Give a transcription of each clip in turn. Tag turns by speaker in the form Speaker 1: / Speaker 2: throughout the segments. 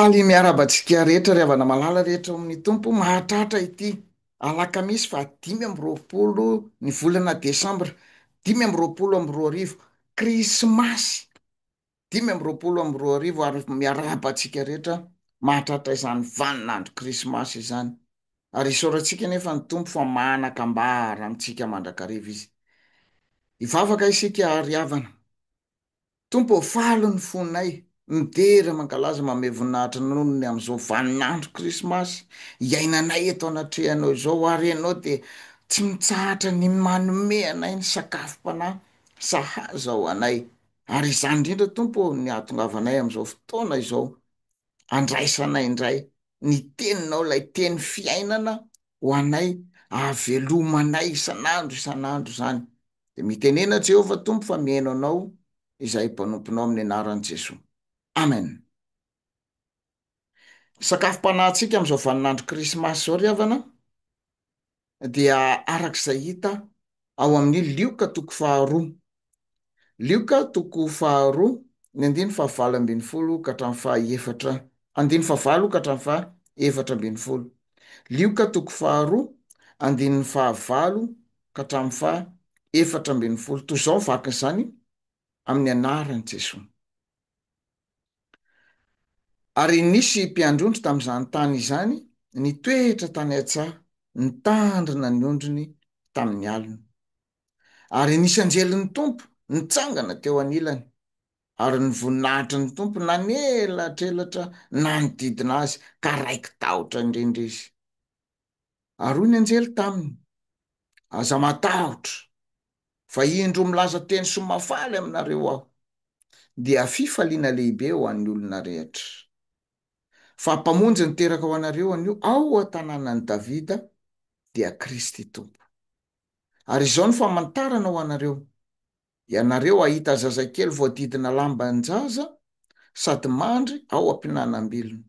Speaker 1: Faly miarahaba antsika rehetra ry havana malala rehetra ao amin'ny Tompo mahatratra ity alakamisy faha 25 ny volana desambra 2025, krismasy 2025 ary miarahaba antsika rehetra mahatratra izany vaninandro krismasy izany ary isaorantsika nefa ny Tompo fa manan-kambara amintsika mandrakariva izy. Hivavaka isika ry havana. Tompo ô, faly ny fonay, midera, mankalaza, mamehy voninahitra Anao noho ny amin'izao vaninandro Krismasy iainanay eto anatrehanao izao, ary Ianao dia tsy mitsahatra ny manome anay ny sakafom-panahy sahaza ho anay. Ary izany indrindra, Tompo ô, ny hahatongavanay amin'izao fotoana izao, andraisanay indray ny Teninao, ilay Teny fiainana ho anay, ahavelomanay isan'andro isan'andro izany. Dia mitenena Jehovah Tompo fa mihaino anao izahay mpanomponao amin'ny anaran'i Jesoa. Amen. Ny sakafom-panahintsika amin'izao vaninandro krismasy izao ry havana dia araka izay hita ao amin'ny Lioka toko faharoa. Lioka toko faharoa, ny andininy fahavalo ambin'ny folo ka hatramin'ny fahaefatra, andininy fahavalo ka hatramin'ny faha-14. Lioka toko faharoa, andininy fahavalo ka hatramin'ny faha-14. Toy izao ny vakin'izany amin'ny anaran'i Jesoa. Ary nisy mpiandry ondry tamin'izany tany izany nitoetra tany an-tsaha, nitandrina ny ondriny tamin'ny alina. Ary nisy anjelin'ny Tompo nitsangana teo anilany, ary ny voninahitry ny Tompo nanelatrelatra nanodidina azy, ka raiki-tahotra indrindra izy. Ary hoy ny anjely taminy, Aza matahotra, fa indro milaza teny soa mahafaly aminareo aho, dia fifaliana lehibe ho an'ny olona rehetra. Fa Mpamonjy niteraka ho anareo anio ao an-tanànan'i Davida, dia Kristy Tompo. Ary izao no famantarana ho anareo, Ianareo hahita zazakely voadidina lamban-jaza sady mandry ao am-pihinanam-bilona.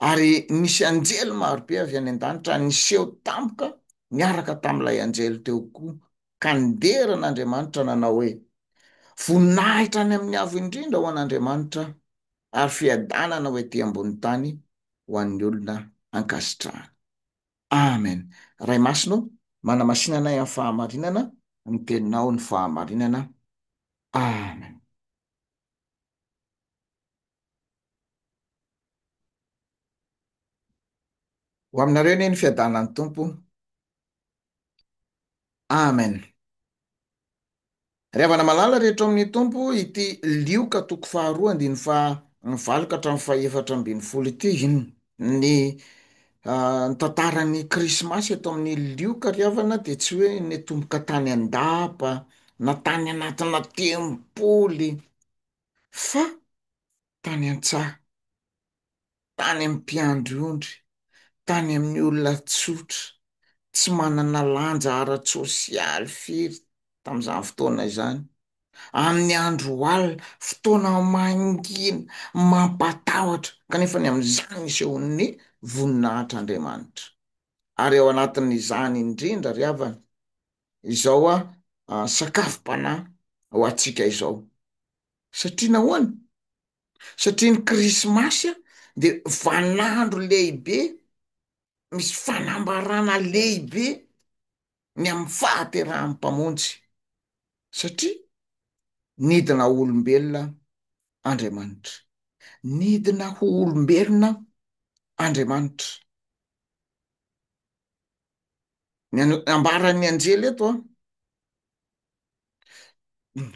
Speaker 1: Ary nisy anjely marobe avy any an-danitra niseho tampoka niaraka tamin'ilay anjely teo koa, ka nidera an'Andriamanitra nanao hoe, Voninahitra any amin'ny Avo Indrindra ho an'Andriamanitra, ary fiadanana ho ety ambony tany ho an'ny olona ankasitrahany. Amen. Ray Masina ô, manamasina anay amin'ny fahamarinana, ny teninao ny fahamarinana. Amen. Ho aminareo anie ny fiadanan'ny Tompo. Amen. Ry havana malala rehetra ao amin'ny Tompo, ity Lioka toko faharoa andininy faha valo ka hatramin'ny faha-14 ity, ny ny tantaran'ny Krismasy eto amin'ny Lioka ry havana dia tsy hoe nitomboka tany an-dapa na tany anatina tempoly fa tany an-tsaha, tany amin'ny mpiandry ondry, tany amin'ny olona tsotra, tsy manana lanja ara-tsosialy firy tamin'izany fotoana izany. Amin'ny andro alina, fotoana mangina, mampatahotra, kanefa ny amin'izany nisehoan'ny voninahitr'Andriamanitra. Ary ao anatin'izany indrindra ry havana, izao sakafom-panahy ho antsika izao. Satria nahoana? Satria ny krismasy de vaninandro lehibe, misy fanambarana lehibe ny amin'ny fahaterahan'ny Mpamonjy, satria nidina ho olombelona Andriamanitra, nidina ho olombelona Andriamanitra. Ny ambaran'ny anjely eto an,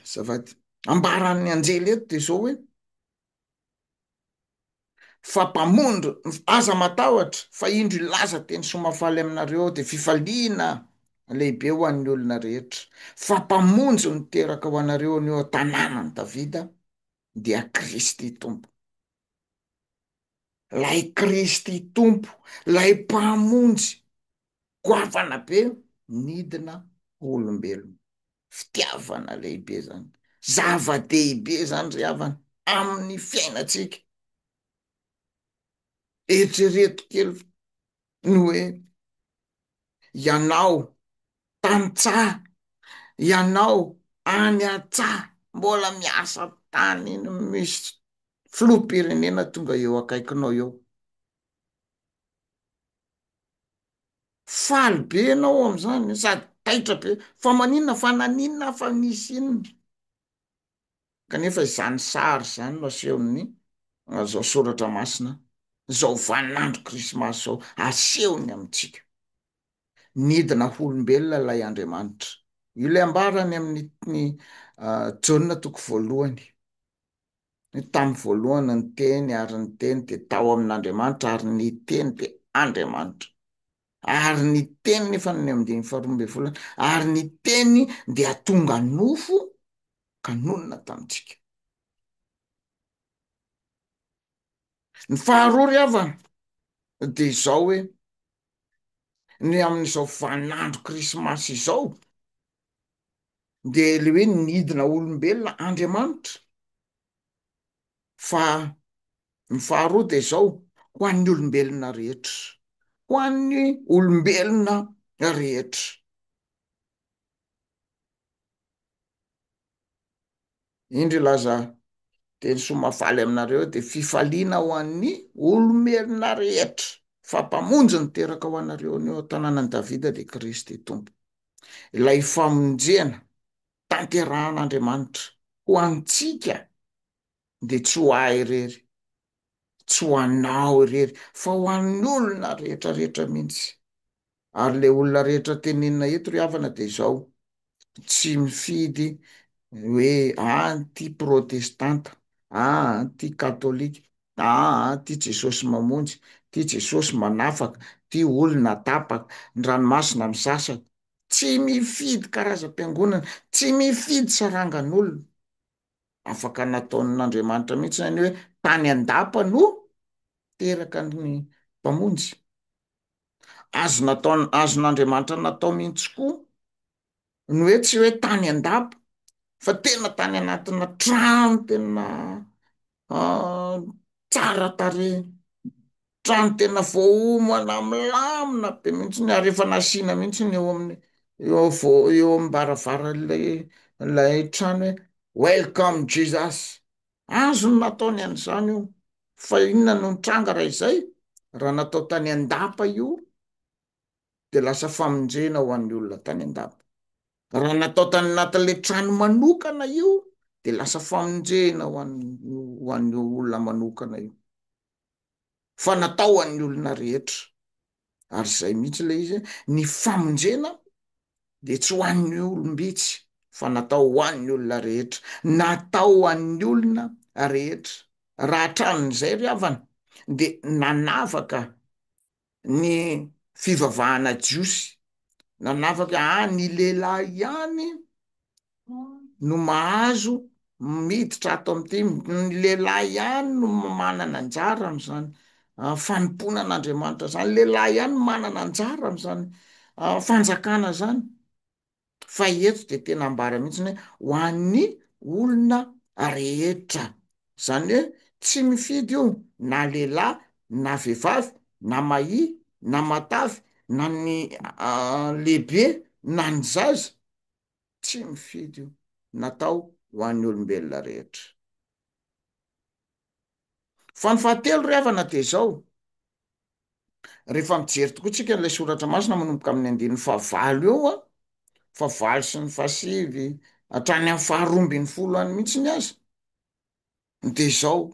Speaker 1: Azafady. Ambaran'ny anjely eto de zao hoe, fa mpamondro, aza matahotra fa indro hilaza teny soa mahafaly aminareo aho de fifaliana lehibe ho an'ny olona rehetra, fa mpamonjy niteraka ho anareo anio an-tanànan'i Davida dia Kristy Tompo. Lay Kristy Tompo, lay Mpamonjy goavana be nidina ho olombelona. Fitiavana lehibe zany, zava-dehibe zany ry havana amin'ny fiainantsika. Eritrereto kely ny hoe ianao tantsaha, ianao any an-tsaha mbola miasa tany iny misy. Filoham-pirenena tonga eo akaikinao eo. Faly be ianao am'zany sady taitra be, fa maninona, fa naninona aho, fa nisy inona? Kanefa izany sary izany no asehon'ny zao soratra masina zao vaninandro krismasy zao, asehony amintsika. Nidina ho olombelona ilay Andriamanitra. Io ilay ambarany amin'ny ny Jaona toko voalohany. Ny tamin'ny voalohany ny teny ary ny teny dia tao amin'Andriamanitra ary ny teny dia Andriamanitra. Ary ny teny nefa ny andininy faharoa ambin'ny folo ary ny teny dia tonga nofo ka nonina tamintsika. Ny faharoa ry havana dia izao hoe ny amin'izao vaninandro krismasy izao de le hoe nidina olombelona Andriamanitra fa ny faharoa de zao ho an'ny olombelona rehetra, ho an'ny olombelona rehetra. Indro hilaza teny soa mahafaly aminareo de fifaliana ho an'ny olombelona rehetra fa mpamonjy niteraka ho anareo anio an-tanànan'i Davida de Kristy Tompo. Ilay famonjena tanterahan'Andriamanitra ho antsika de tsy ho ahy irery, tsy ho anao irery fa ho an'ny olona rehetrarehetra mihitsy. Ary le olona rehetra tenenina eto ry havana de izao, tsy mifidy hoe ah ty protestanta, ah ty katolika, ah ty Jesosy mamonjy, ty Jesosy manafaka, ty olona tapaka, ny ranomasina misasaka. Tsy mifidy karazam-piangonana, tsy mifidy sarangan'olona. Afaka nataon'Andriamanitra mihitsy zany hoe tany an-dapa no teraka ny Mpamonjy. Azo nataon- azon'Andriamanitra natao mihitsy koa ny hoe tsy hoe tany an-dapa fa tena tany anatina trano tena tsara tarehy, trano tena voaomana milamina be mihitsiny ary efa nasiana mihitsiny eo amin'ny eo vo- eo am-baravaran'ilay ilay trano hoe welcome Jesus. Azony nataony an'izany io, fa inona no nitranga raha izay? Raha natao tany an-dapa io de lasa famonjena ho an'ny olona tany an-dapa. Raha natao tany anatin'le trano manokana io de lasa famonjena ho an'ny ho an'io olona manokana io. Fa natao ho an'ny olona rehetra. Ary zay mihitsy le izy, ny famonjena de tsy ho an'ny olom-bitsy fa natao ho an'ny olona rehetra, natao ho an'ny olona rehetra. Raha hatramin'izay ry havana de nanavaka ny fivavahana jiosy, nanavaka ah ny lehilahy ihany no mahazo miditra ato am'ty, ny lehilahy ihany no manana anjara am'zany fanompoana an'Andriamanitra zany, lehilahy ihany no manana anjara am'zany fanjakana zany, fa eto de tena ambara mihitsiny hoe ho an'ny olona rehetra, zany hoe tsy mifidy io na lehilahy na vehivavy na mahia na matavy na ny lehibe na ny zaza, Tsy mifidy io, natao ho an'ny olombelona rehetra. Fa ny fahatelo ry havana dia izao, rehefa mijery tokoa tsika an'ilay soratra masina manomboka amin'ny andininy fahavalo eo an, fahavalo sy ny fahasivy hatrany amin'ny faharoa ambin'ny folo any mihitsiny aza, de izao,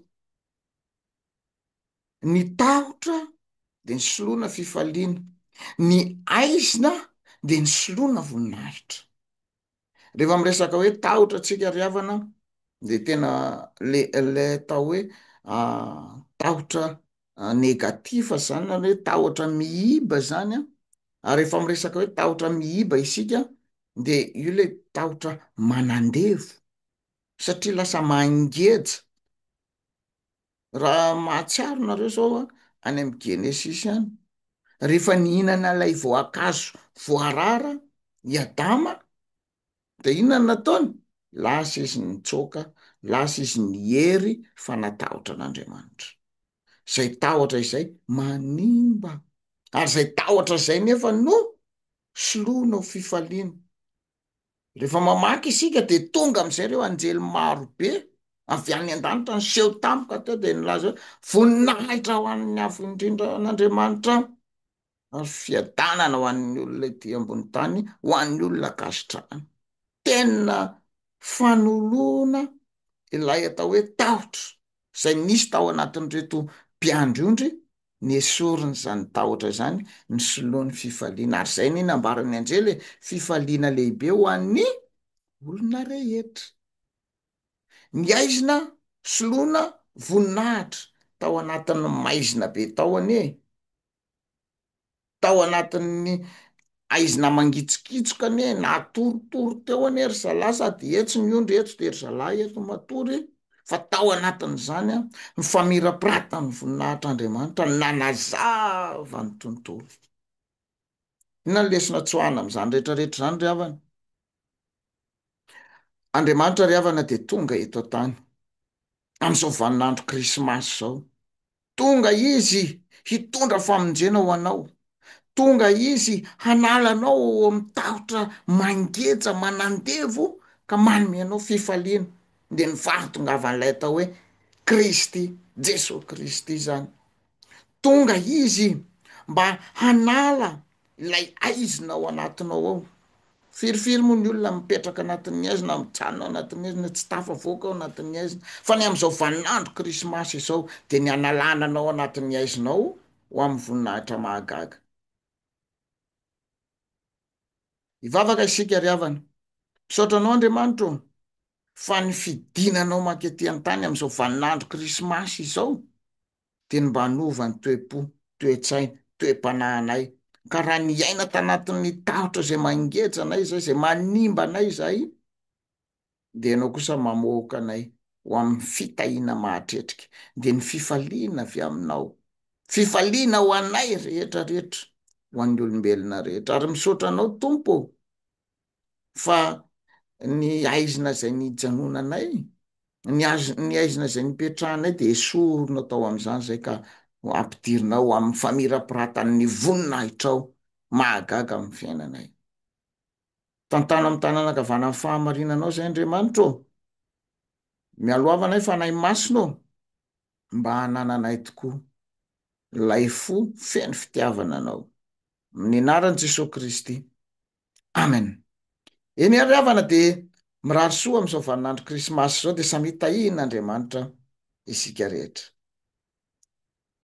Speaker 1: Ny tahotra de nisoloana fifaliana, ny aizina de nisoloana voninahitra. Rehefa miresaka hoe tahotra tsika ry havana de tena le le atao hoe tahotra negatif zany na hoe tahotra miiba zany an, ary rehefa miresaka hoe tahotra miiba isika de io le tahotra manandevo satria lasa mangeja. Raha mahatsiaro nareo zao a, any amy genesisy any, rehefa nihinana lay voankazo voarara i Adama de inona no nataony? Lasa izy nitsoaka, lasa izy niery fa natahotra an'Andriamanitra. Zay tahotra izay manimba, ary zay tahotra zay nefa no soloina ho fifaliana. Rehefa mamaky isika de tonga am'izay reo anjely maro be. avy any an-danitra niseho tampoka teo dia nilaza hoe voninahitra ho an'ny Avo Indrindra an'Andriamanitra ary fiadanana ho an'ny olona ety ambony tany, ho an'ny olona ankasitrahana. Tena fanoloana ilay atao hoe tahotra izay nisy tao anatin'ireto mpiandry ondry, nesoriny izany tahotra izany, nisoloany fifaliana. Ary izay anie nambaran'ny anjely e, fifaliana lehibe ho an'ny olona rehetra. Ny aizina soloina voninahitra tao anatin'ny maizina be tao anie e. Tao anatin'ny aizina mangitsokitsoka anie, natoritory teo anie ry zalahy sady etsy ny ondry etsy de ry zalahy eto matory, fa tao anatin'izany an, ny famirapiratan'ny voninahitr'Andriamanitra nanazava ny tontolo. Inona ny lesona tsoahina amin'izany rehetrarehetra izany ry havana? Andriamanitra ry havana dia tonga eto an-tany amin'izao vaninandro krismasy izao. Tonga Izy hitondra famonjena ho anao. Tonga Izy hanala anao ao amin'ny tahotra mangeja, manandevo ka manome anao fifaliana. Dia ny fahatongavan'ilay atao hoe Kristy, Jesoa Kristy izany. Tonga Izy mba hanala ilay aizina ao anatinao ao. Firifiry moa ny olona mipetraka anatin'ny aizina, mijanona ao anatin'ny aizina, tsy tafavoaka ao anatin'ny aizina. Fa ny amin'izao vaninandro krismasy izao dia ny hanalana anao anatin'ny aizina ao ho amin'ny voninahitra mahagaga. Hivavaka isika ry havana. Misaotra anao Andriamanitra ô, fa ny fidinanao mankety an-tany amin'izao vaninandro krismasy izao dia ny mba hanova ny toe-po, toe-tsaina, toe-panahy anay, ka raha niaina tanatin'ny tahotra izay mangeja anay izay, izay manimba anay izahay, dia ianao kosa mamoaka anay ho amin'ny fitahiana mahatretrika, dia ny fifaliana avy aminao, fifaliana ho anay rehetra rehetra, ho an'ny olombelona rehetra, ary misaotra anao Tompo ô, fa ny aizina izay nijanonanay, ny az- ny aizina izay nipetrahanay de esorina tao amin'izany zay ka ampidirinao amin'ny famirapiratan'ny voninahitrao mahagaga amin'ny fiainanay. Tantano amin'ny tanana ankavanan'ny fahamarinanao izay Andriamanitra ô. Mialohavanay Fanahy Masina ô, mba hanananay tokoa ilay fo feno fitiavana anao. Amin'ny anaran'i Jesoa Kristy. Amen. Eny ary havana dia mirary soa amin'izao vaninandro krismasy izao dia samia tahian'Andriamanitra isika rehetra.